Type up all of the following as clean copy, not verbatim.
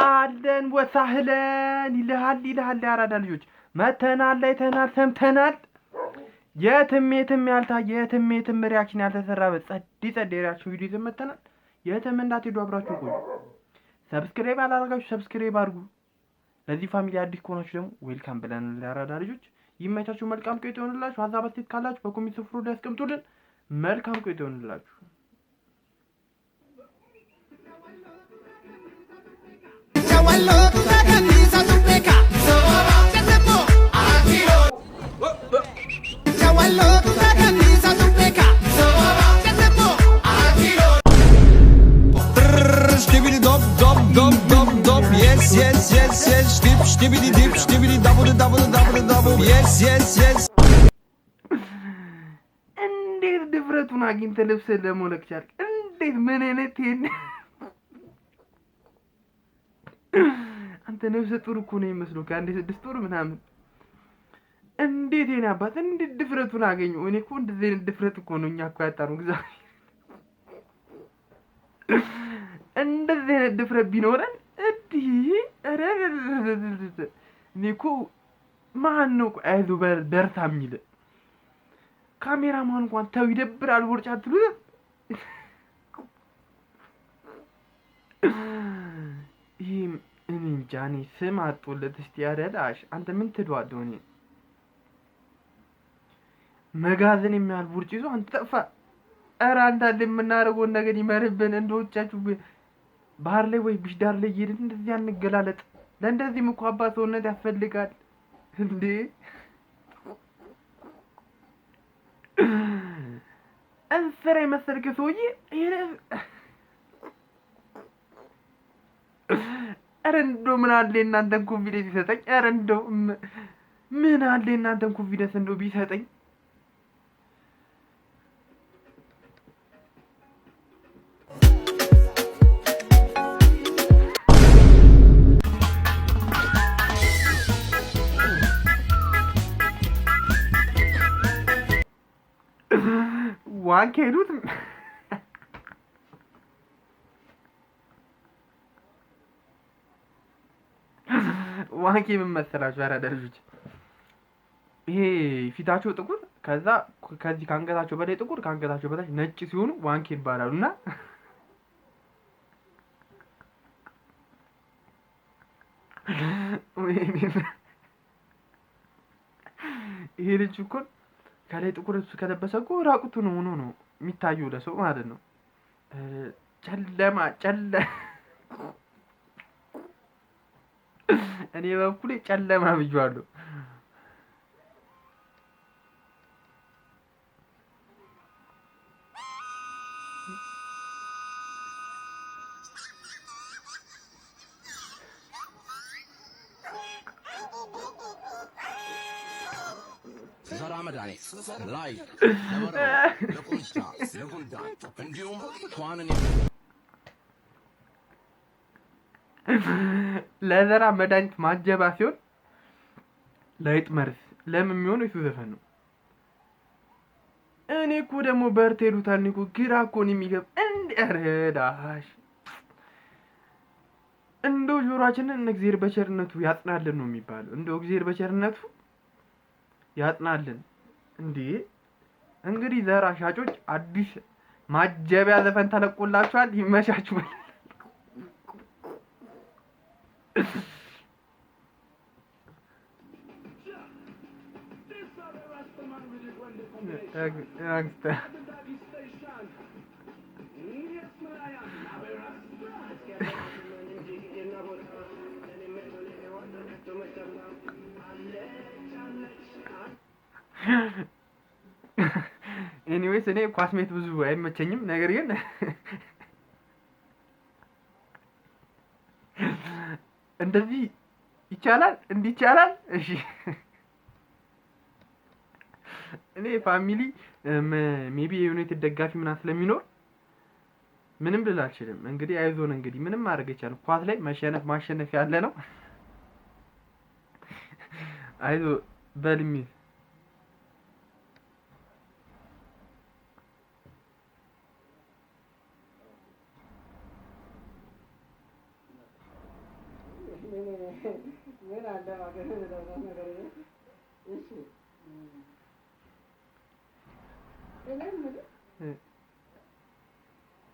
أهلا وسهلا ይልሃል ይልሃል። የአራዳ ልጆች መተናል፣ አይተናል፣ ሰምተናል። የትም የትም ያልታየ የትም የትም reaction ያልተሰራበት ጸዲ ጸዲ reaction ቪዲዮ ይዘን መተናል። የትም እንዳትሄዱ አብራችሁ ቆዩ። Subscribe ያላደረጋችሁ subscribe አድርጉ። ለዚህ family አዲስ ከሆናችሁ ደግሞ welcome ብለን የአራዳ ልጆች ይመቻችሁ። መልካም ቆይታ ይሆንላችሁ። ሀሳብ አስተያየት ካላችሁ በ comment ስፍሩ ላይ ያስቀምጡልን። መልካም ቆይታ ይሆንላችሁ። Skibidi dop dop dop dop dop, yes yes yes yes, dip skibidi dip skibidi double double double double, yes yes yes. እንዴት ድፍረቱን አግኝተህ ልብስህን ለመውለቅ ቻልክ? እንዴት ምን አይነት ይሄን አንተ ነፍሰ ጡር እኮ ነው የሚመስለው ከአንድ 6 ወር ምናምን። እንዴት የኔ አባት እንዴት ድፍረቱን አገኘው? እኔ እኮ እንደዚህ አይነት ድፍረት እኮ ነው እኛ እኮ ያጣነው። እግዚአብሔር እንደዚህ አይነት ድፍረት ቢኖረን እንዲህ እኔ እኮ ማን ነው አይዞህ በርታ የሚል ካሜራማን እንኳን ተው ይደብራል ቦርጫ አትሉትም? ይህም እኔ እንጃ እኔ ስም አጦለት። እስቲ ያረዳሽ አንተ ምን ትለዋለህ? እኔ መጋዘን የሚያህል ቦርጭ ይዞ አንተ ጠፋ። ኧረ አንዳንድ የምናደርገውን ነገር ይመርብን። እንደዎቻችሁ ባህር ላይ ወይ beach ዳር ላይ እየሄድን እንደዚህ አንገላለጥ። ለእንደዚህም እኮ አባት ሰውነት ያስፈልጋል እንዴ! እንስራ የመሰልክ ሰውዬ ኧረ እንደው ምን አለ የእናንተን confidence ቢሰጠኝ። ኧረ እንደው ምን አለ የእናንተን confidence እንደው ቢሰጠኝ። ዋንክ ሄዱት ዋንኬ ምን መሰላችሁ? አራዳ ልጆች ይሄ ፊታቸው ጥቁር ከዛ ከዚህ ከአንገታቸው በላይ ጥቁር ከአንገታቸው በታች ነጭ ሲሆኑ ዋንኬ ይባላሉ። እና ይሄ ልጅ እኮ ከላይ ጥቁር ልብስ ከለበሰ እኮ ራቁቱን ሆኖ ነው የሚታየው ለሰው ማለት ነው። ጨለማ ጨለ እኔ በኩሌ ጨለማ ብዬዋለሁ። ዘራ መድኃኒት ላይ ለበረሮ፣ ለቁንጫ፣ ለጉንዳን እንዲሁም ትኋንን ለዘራ መድኃኒት ማጀባ ሲሆን ለይጥ መርዝ ለምን የሚሆነው የሱ ዘፈን ነው። እኔ እኮ ደግሞ በርቴ ይሉታል። እኔ እኮ ግራ እኮ ነው የሚገብ እንደ ኧረ ዳሽ እንደው ጆሮአችንን እግዚአብሔር በቸርነቱ ያጽናልን ነው የሚባለው። እንደው እግዚአብሔር በቸርነቱ ያጽናልን። እንዴ እንግዲህ ዘራ ሻጮች አዲስ ማጀቢያ ዘፈን ተለቆላችኋል። ይመቻችሁ። Anyways እኔ ኳስ ማየት ብዙ አይመቸኝም። ነገር ግን እንደዚህ ይቻላል፣ እንዲህ ይቻላል። እሺ እኔ family maybe የዩናይትድ ደጋፊ ምናምን ስለሚኖር ምንም ልል አልችልም። እንግዲህ አይዞን፣ እንግዲህ ምንም ማድረግ አይቻልም። ኳስ ላይ መሸነፍ ማሸነፍ ያለ ነው። አይዞ በልሚ ምን አለ እባክህ ነገር። እሺ እኔ የምልህ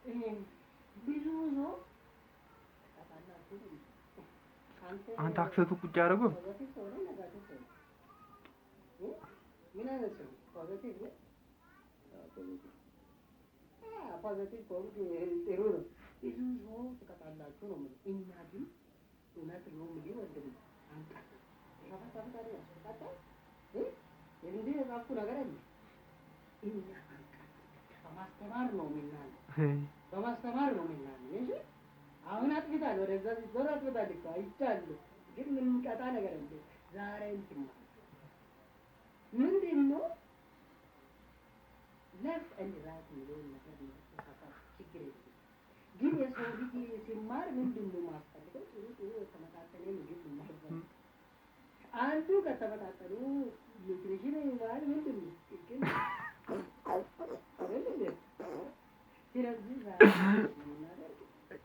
ይሄ ብዙ ሰው ታውቃላችሁ፣ አንተ አንተ accent ኡ ቁጭ ያደረገው positive ሰው ነህ negative ሰው ነህ? እ? ምን አይነት ሰው? Positive ነህ? Positive ከሆንክ ጥሩ ነው። ብዙ ሰው ትቀጣላችሁ ነው የምልህ። እኛ ግን እውነት ነው የምልህ ወንድሜ አንቀጣም። ተፈታ ያስቀጣል እ? እንዲህ የጻፍኩ ነገር አለ። እኛ አንቀጣም። በማስተማር ነው የምናምን፣ በማስተማር ነው የምናምን እንጂ አሁን አጥፍታል፣ ወደዛ ሲዞር አጥፍታል እኮ አይቻለሁ። ግን ምንቀጣ ነገር አለ። ዛሬ እንትን ምንድን ነው left and right የሚለውን ነገር መሳሳት ችግር የለም። ግን የሰው ልጅ ሲማር ምንድን ነው ማስፈልገው? ጥሩ ጥሩ የተመጣጠነ ምግብ መማር። አንዱ ከተመጣጠኑ nutrition ማለት ምንድን ነው? ቅቅል አይደል እንዴ? ስለዚህ ዛሬ የምናደርግ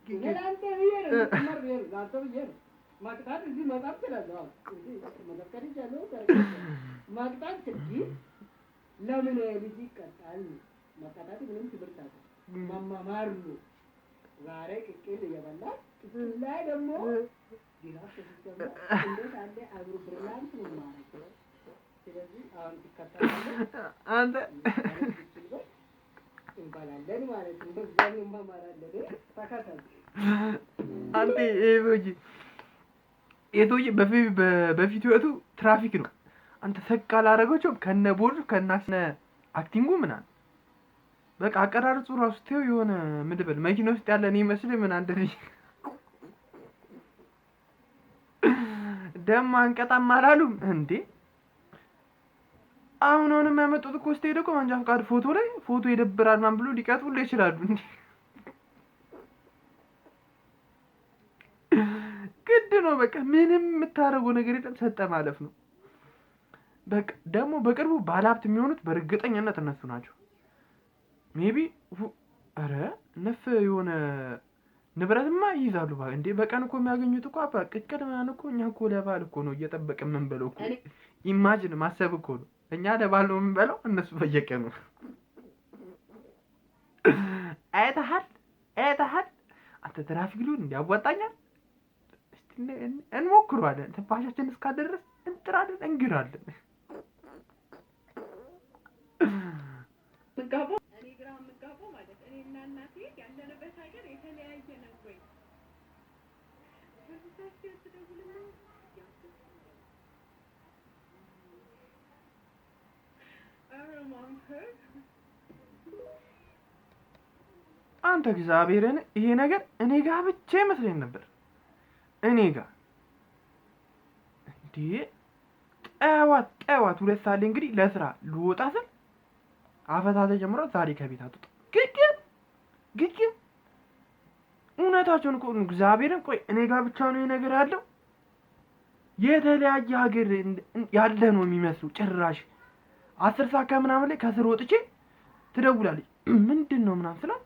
እኔ ለአንተ ብዬ ነው የምትማር ብዬ ነው ለአንተ ብዬ ነው። ማቅጣት እዚህ መጻፍ እችላለሁ። አሁን እዚህ መዘከር ይቻለሁ። ማቅጣት ግን ለምን ልጅ ይቀጣል? መቀጣት ምንም ትምህርት አለ መማማር ነው። ዛሬ ቅቅል እየበላ ቅቅል ላይ ደግሞ ጅራፍ ሲጨመር እንዴት አለ አብሮ brilliant ነው የማደርገው። ስለዚህ አሁን ትከተላለህ አንተ እንበላለን ማለት ነው። በዛም እንማማራለን። ተከተል። አንተ ይሄ ሰውዬ በፊት ህይወቱ ትራፊክ ነው። አንተ ሰቅ አላደረገችውም ከነ ቦርዱ ከነ acting ኡ ምናምን በቃ አቀራረጹ ራሱ ተው የሆነ ምን ልበል መኪና ውስጥ ያለ እኔ መስል ምን እንደዚህ ደም አንቀጣም አላሉም እንዴ? አሁን አሁን የሚያመጡት እኮ ስትሄድ እኮ መንጃ ፈቃድ ፎቶ ላይ ፎቶ ይደብራል ምናምን ብሎ ሊቀጡ ሁሉ ይችላሉ። እንዴ ግድ ነው በቃ ምንም የምታደርገው ነገር የለም። ሰጠ ማለፍ ነው በቃ። ደግሞ በቅርቡ ባለሀብት የሚሆኑት በእርግጠኝነት እነሱ ናቸው። Maybe ኧረ ነፍ የሆነ ንብረትማ ይይዛሉ። እንዴ በቀን እኮ የሚያገኙት እኮ አባ ቅቅል ምናምን እኮ እኛ እኮ ለበዓል እኮ ነው እየጠበቅን የምንበለው እኮ። Imagine ማሰብ እኮ ነው። እኛ ለበዓል ነው የምንበለው፣ እነሱ በየቀኑ። አይተሃል አይተሃል። አንተ ትራፊክ ሊሆን እንዲ ያዋጣኛል። እስቲ እንሞክረዋለን። ትንፋሻችን እስካደረስ እንጥራለን፣ እንግራለን። ምጋባው እኔ ግራ የምጋባው ማለት እኔ እና እናቴ ያለንበት ሀገር የተለያየ ነው ወይ? በብዛት ስደውልና ኧረ mom አንተ እግዚአብሔርን ይሄ ነገር እኔ ጋ ብቻ ይመስለኝ ነበር። እኔ ጋ እንዴ ጠዋት ጠዋት 2 ሰዓት ላይ እንግዲህ ለስራ ልወጣ ስል አፈሳ ተጀምሯል። ዛሬ ከቤት አትወጣም። ግግም ግግም እውነታቸውን እኮ እግዚአብሔርን። ቆይ እኔ ጋ ብቻ ነው ይሄ ነገር ያለው? የተለያየ ሀገር ያለ ነው የሚመስሉ። ጭራሽ 10 ሰዓት ከምናምን ላይ ከስር ወጥቼ ትደውላለች። ምንድን ነው ምናምን ስላት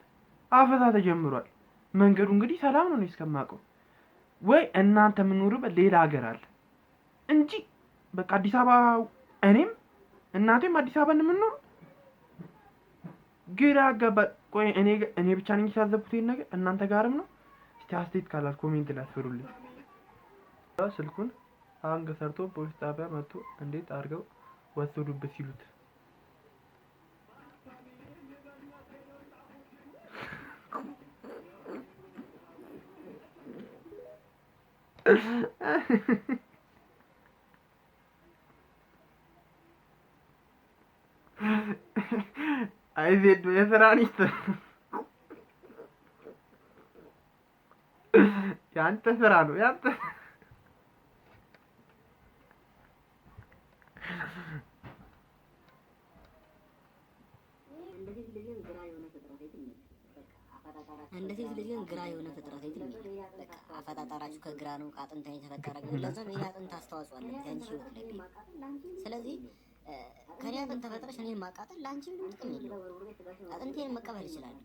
አፈሳ ተጀምሯል። መንገዱ እንግዲህ ሰላም ነው እኔ እስከማውቀው። ወይ እናንተ የምኖርበት ሌላ ሀገር አለ እንጂ በቃ አዲስ አበባ እኔም እናቴም አዲስ አበባ የምንኖረው ግራ አጋባ። ቆይ እኔ ብቻ ነኝ የታዘብኩት ይሄን ነገር? እናንተ ጋርም ነው? እስቲ አስተያየት ካላችሁ comment ላይ አስፍሩልኝ። ስልኩን hang ሰርቶ ፖሊስ ጣቢያ መጥቶ እንዴት አድርገው ወሰዱበት ሲሉት አይ ዜዶ የስራ ሚስት ያንተ ስራ ነው ያንተ። እንደ ሴት ልጅ ግን ግራ የሆነ ፍጥረት የትም የለም። በቃ አፈጣጠራችሁ ከግራ ነው፣ ከአጥንት ነው የተፈጠረ። ለዛም የኔ አጥንት አስተዋጽኦ አለበት ያንቺ ህይወት ላይ ቢሆን። ስለዚህ ከኔ አጥንት ተፈጥረሽ እኔን ማቃጠል ለአንቺ ምንም ጥቅም የለውም። አጥንቴን መቀበል እችላለሁ።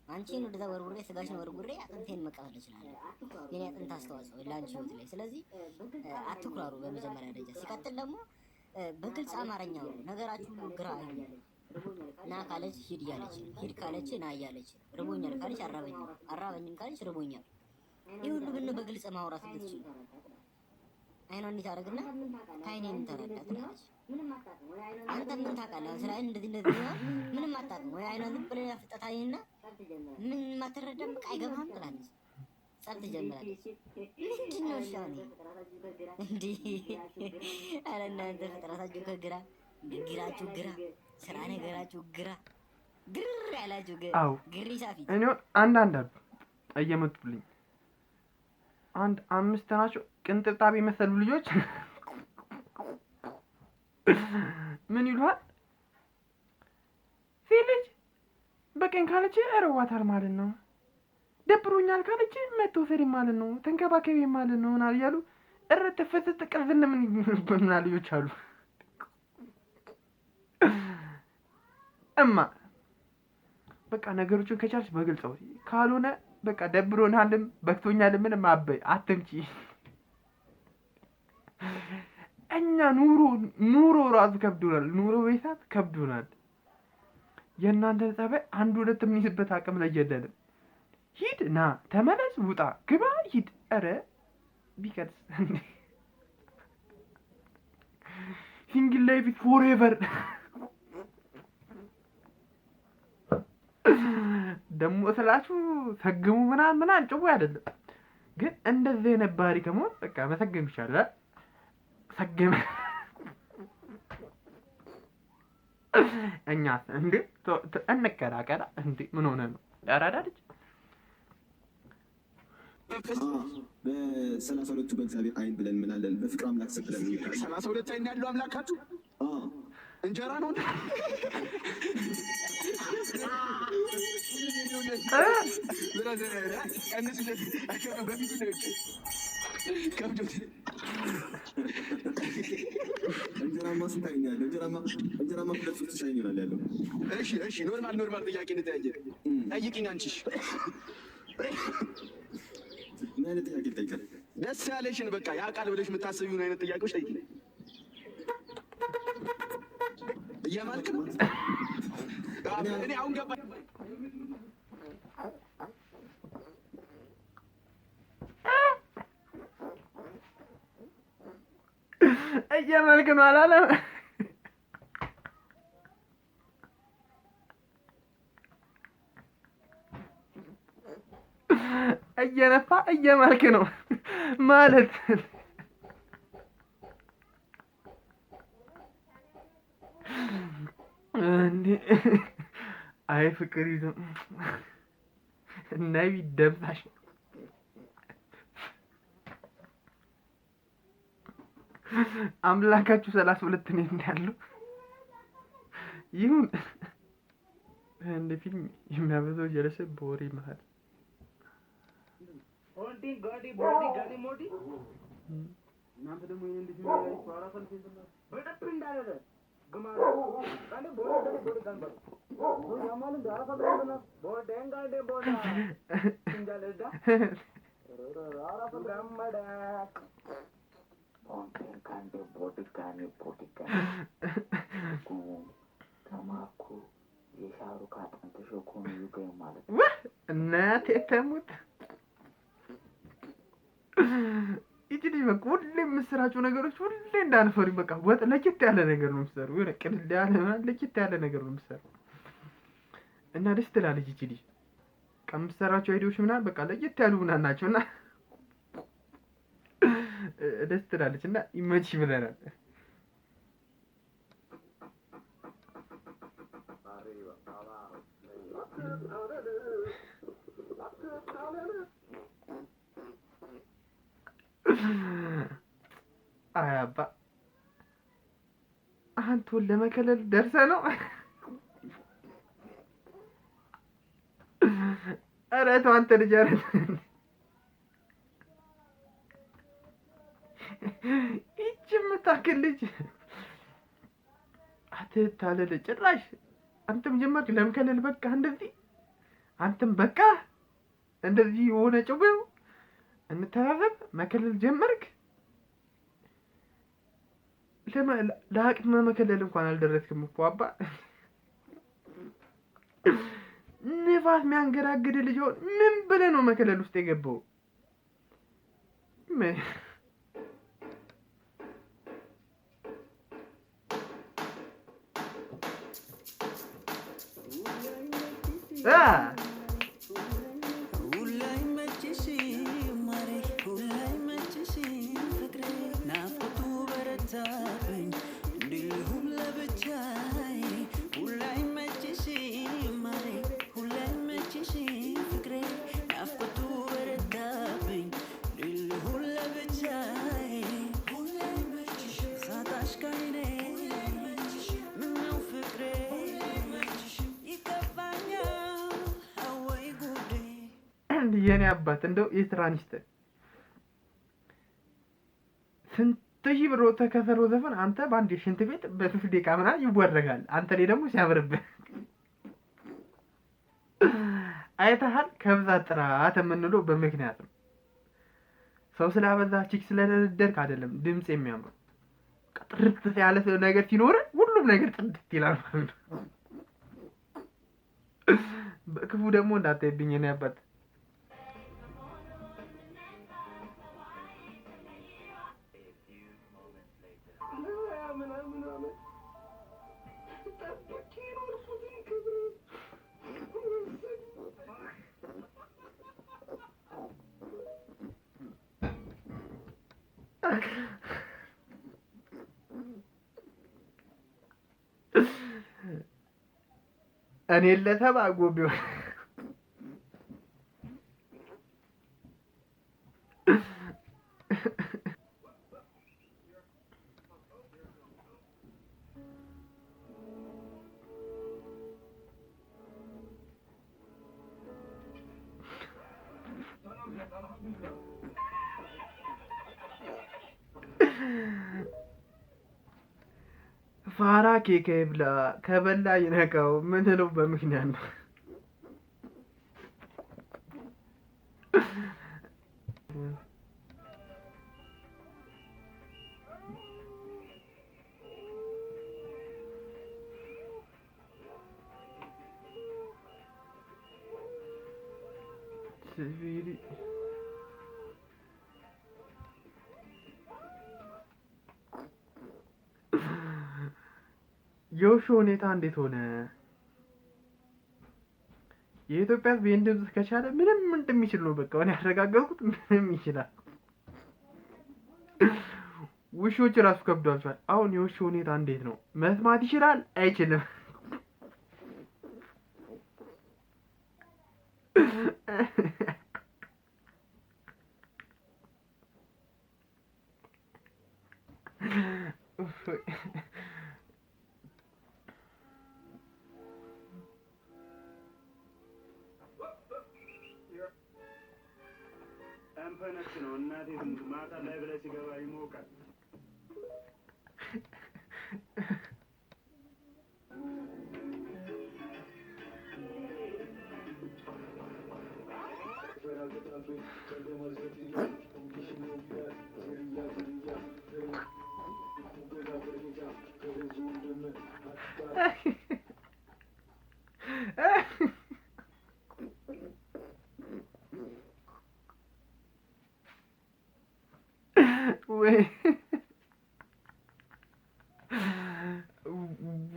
አንቺን ወደዛ ወርውሬ ስጋሽን ወርውሬ አጥንቴን መቀበል እችላለሁ። የኔ አጥንት አስተዋጽኦ ለአንቺ ህይወት ላይ። ስለዚህ አትኩራሩ በመጀመሪያ ደረጃ። ሲቀጥል ደግሞ በግልጽ አማርኛ አውሩ። ነገራችሁ ሁሉ ግራ አይሁን። ና ካለች ሂድ እያለች ነው። ሂድ ካለች ና እያለች ነው። ርቦኛል ካለች አራበኝም፣ አራበኝም ካለች ርቦኛል። ይህ ሁሉ ግን በግልጽ ማውራት ልትችሉ። አይኗ እንዲህ ታደርግና ከአይኔ ምን ተረዳ ትላለች። አንተ ምን ታውቃለህ? ስለ አይን እንደዚህ እንደዚህ ነው ምንም አታውቅም ወይ? አይኗ ዝም ብለህ ፍጠታኝና ምን አትረዳም፣ በቃ አይገባህም ትላለች። ጸብ ትጀምራለች። ምንድን ነው እሺ አሁን እንዲህ? ኧረ እናንተ ፍጥረታችሁ ከግራ፣ ንግግራችሁ ግራ፣ ስራ ነገራችሁ ግራ፣ ግር ያላችሁ አዎ ግሪሳ ፊት። እኔ አንዳንድ አሉ እየመጡልኝ፣ አንድ አምስት ናቸው። ቅንጥብጣቢ የመሰሉ ልጆች ምን ይሉሃል? ሴት ልጅ በቀኝ ካለች እረዋታል ማለት ነው። ደብሮኛል ካለች መቶ ሰሪ ማለት ነው። ተንከባከቢ ማለት ነው ምናምን እያሉ እረ ተፈሰተ ቅዝን ምን ምናምን ልጆች አሉ። እማ በቃ ነገሮችን ከቻልሽ በግልጽ አውሪ። ካልሆነ በቃ ደብሮናልም በክቶኛልም ምንም አበይ አትምጪ። እኛ ኑሮ ኑሮ ራሱ ከብዶናል። ኑሮ ቤታት ከብዶናል። የእናንተን ጸባይ አንድ ሁለት የምንይዝበት አቅም ላይ የለንም። ሂድ ና ተመለስ፣ ውጣ ግባ ሂድ። ኧረ ቢቀርስ single life forever። ደግሞ ስላችሁ ሰግሙ ምናምን ምናምን ጭቡ አይደለም፣ ግን እንደዚህ አይነት ባህሪ ከመሆን በቃ መሰገም ይሻላል። ሰገመ እኛስ እንዴ እንከራከራ እንዴ? ምን ሆነ ነው ያራዳ ልጅ? በ32ቱ በእግዚአብሔር አይን ብለን እንምላለን። በፍቅር አምላክ ስም ብለን እንምላለን። 32 አይን ያለው አምላካችሁ እንጀራ ነው እንዴ? እንጀራማ ስንት አይን ያለው? እንጀራማ ሁለት ሶስት ሺህ አይን ይሆናል ያለው። እሺ እሺ፣ normal normal ጥያቄ እንጠያየቅ። ጠይቂኝ አንቺሽ። ምን አይነት ጥያቄ ልጠይቅህ? ደስ ያለሽን በቃ ያውቃል ብለሽ የምታስቢውን አይነት ጥያቄዎች ጠይቂኝ። እየማልክ ነው? እኔ አሁን ገባኝ። እየመልክ ነው አላለም? እየነፋ እየማልክ ነው ማለት። እንዴ አይ ፍቅር ይዞ ነቢ ደምሳሽ አምላካችሁ 32 ነው እንዳሉ ይሁን። እንደ ፊልም የሚያበዛው ጀለሰ በወሬ መሀል እናቴ ተሙት። ይቺ ልጅ በቃ ሁሌ የምትሰራቸው ነገሮች ሁሌ እንዳንፈሪ በቃ ወጥ ለየት ያለ ነገር ነው የምትሰራው። የሆነ ቅልል ያለ ምናምን ለየት ያለ ነገር ነው የምትሰራው እና ደስ ትላለች ይቺ ልጅ። በቃ የምትሰራቸው idea ዎች ምናምን በቃ ለየት ያሉ ምናምን ናቸው እና ደስ ትላለች እና ይመችሽ ብለናል። አይ አባ አንተን ለመከለል ደርሰህ ነው? ኧረ ተው አንተ ልጅ፣ ኧረ ተው። ይቺ የምታክል ልጅ አትታለል ጭራሽ። አንተም ጀመርክ ለመከለል በቃ እንደዚህ። አንተም በቃ እንደዚህ የሆነ ጭዌው እንተሳሰብ መከለል ጀመርክ። ለአቅመ መከለል እንኳን አልደረስክም እኮ አባ። ንፋስ የሚያንገራግድ ልጅ ሆን ምን ብለህ ነው መከለል ውስጥ የገባው? የኔ አባት እንደው የትራንስተ ስንት ሺህ ብር ወጥተህ ከሰራው ዘፈን አንተ በአንድ ሽንት ቤት በ3 ደቂቃ ምናምን ይወረጋል። አንተ ላይ ደግሞ ሲያምርብህ አይተሃል። ከብዛት ጥራት የምንለው በምክንያት ነው። ሰው ስላበዛ chick ስለደረደርክ አይደለም። ድምጽ የሚያምረው ጥርት ያለ ነገር ሲኖር ሁሉም ነገር ጥርት ይላል ማለት ነው። በክፉ ደግሞ እንዳታይብኝ የኔ አባት። እኔ ለሰባ ጎቢው ፋራ ኬክ ይብላ ከበላ ይነቃው ምንለው በምክንያት ነው። የውሾ ሁኔታ እንዴት ሆነ? የኢትዮጵያ ሕዝብ ይህን ድምፅ ከቻለ ምንም እንደሚችል ነው። በቃ እኔ ያረጋገጥኩት ምንም ይችላል። ውሾች ራሱ ከብዷቸዋል። አሁን የውሾ ሁኔታ እንዴት ነው? መስማት ይችላል አይችልም?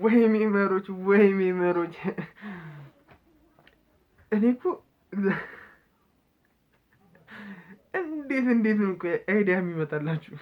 ወይ ሚመሮች፣ ወይ ሚመሮች። እኔ እኮ እንዴት እንዴት ነው እኮ idea የሚመጣላችሁ?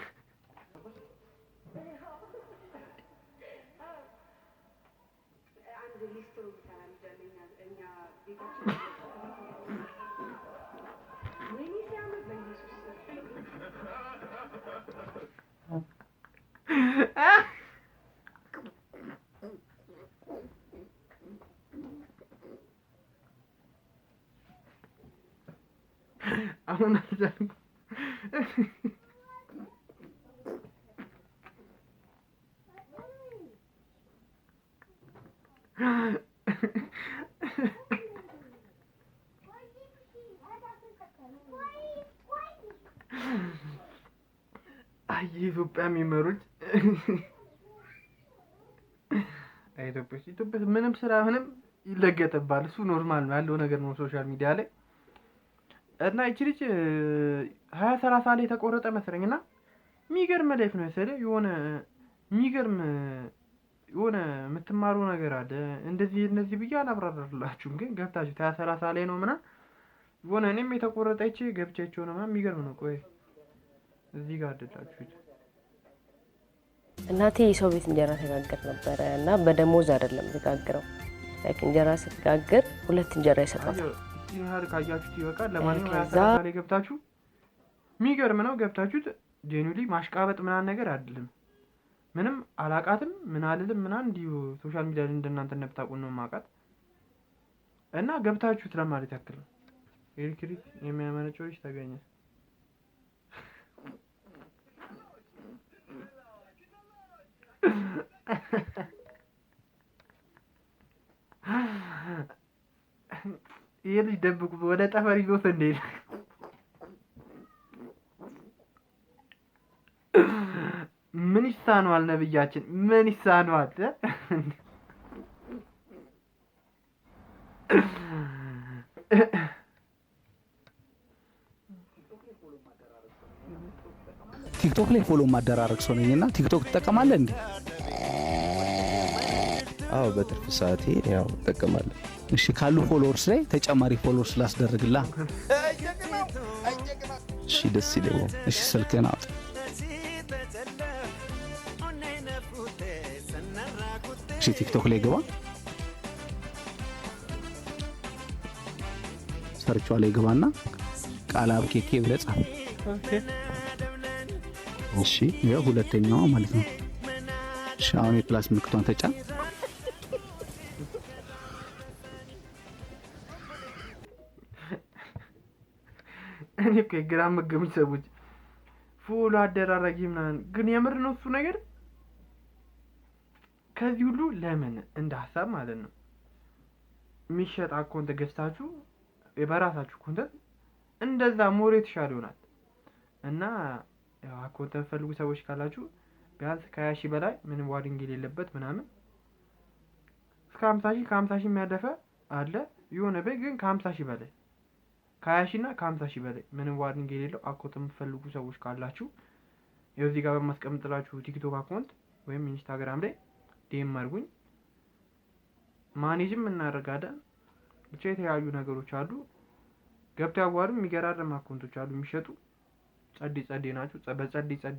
አሁን አልቻልኩም። አይ የኢትዮጵያ የሚመሩት፣ አይ ኢትዮጵያ ኢትዮጵያ ምንም ስራ ምንም ይለገጥባል። እሱ normal ነው ያለው ነገር ነው social media ላይ። እና ይቺ ልጅ 20:30 ላይ የተቆረጠ መሰለኝ እና የሚገርም life ነው የሰለ የሆነ የሚገርም የሆነ የምትማሩ ነገር አለ። እንደዚህ እነዚህ ብዬ አላብራራላችሁም፣ ግን ገብታችሁ 20:30 ላይ ነው ምናምን የሆነ እኔም የተቆረጠ ይቺ ገብቻቸው ነው ምናምን የሚገርም ነው። ቆይ እዚህ ጋር አደላችሁት። እናቴ የሰው ቤት እንጀራ ተጋግር ነበረ እና በደሞዝ አይደለም ተጋግረው፣ like እንጀራ ስትጋግር ሁለት እንጀራ ይሰጣታል። ይህን ያህል ካያችሁት ይበቃል። ለማንኛውም ሀያ ከዛ ሰላሳ ላይ ገብታችሁ የሚገርም ነው። ገብታችሁት genuinely ማሽቃበጥ ምናምን ነገር አይደለም። ምንም አላቃትም ምን አልልም ምናምን እንዲሁ social media ላይ እንደናንተ እንደምታውቁ ነው ማውቃት እና ገብታችሁት ለማለት ያክል ነው። ኤሌክትሪክ የሚያመነጨው ልጅ ተገኘ። ይሄ ልጅ ደብቁ፣ ወደ ጠፈር ይዞት እንደሄደ። ምን ይሳነዋል? ነብያችን ምን ይሳነዋል? ቲክቶክ ላይ follow ማደራረግ ሰው ነኝ እና ቲክቶክ ትጠቀማለህ እንዴ? አዎ፣ በትርፍ ሰዓቴ ያው እጠቀማለሁ። እሺ፣ ካሉ followers ላይ ተጨማሪ followers ላስደርግላ። እሺ፣ ደስ ይለኛል። እሺ፣ ስልክህን አውጣ። እሺ፣ ቲክቶክ ላይ ግባ። Search ዋ ላይ ግባና ቃላብ ኬኬ ብለህ ጻፍ። እሺ። ይኸው ሁለተኛዋ ማለት ነው። እሺ፣ አሁን የ plus ምልክቷን ተጫን። እኔ እኮ የግራ መገሙኝ ሰዎች follow አደራራጊ ምናምን ግን የምር ነው እሱ ነገር። ከዚህ ሁሉ ለምን እንደ ሀሳብ ማለት ነው የሚሸጥ account ገዝታችሁ በራሳችሁ content እንደዛ more የተሻለ ይሆናል። እና ያው account የምትፈልጉ ሰዎች ካላችሁ ቢያንስ ከ20 ሺህ በላይ ምንም warning የሌለበት ምናምን እስከ 50 ሺህ፣ ከ50 ሺህ የሚያለፈ አለ የሆነ በይ ግን ከ50 ሺህ በላይ፣ ከ20 ሺህ እና ከ50 ሺህ በላይ ምንም warning የሌለው account የምትፈልጉ ሰዎች ካላችሁ ይኸው እዚህ ጋር በማስቀምጥላችሁ ቲክቶክ account ወይም ኢንስታግራም ላይ DM አድርጉኝ። Manage ም እናደርጋለን። ብቻ የተለያዩ ነገሮች አሉ። ገብተው ያዋሩ። የሚገራርም account ኦች አሉ የሚሸጡ፣ ጸዴ ጸዴ ናቸው። በጸዴ ጸዴ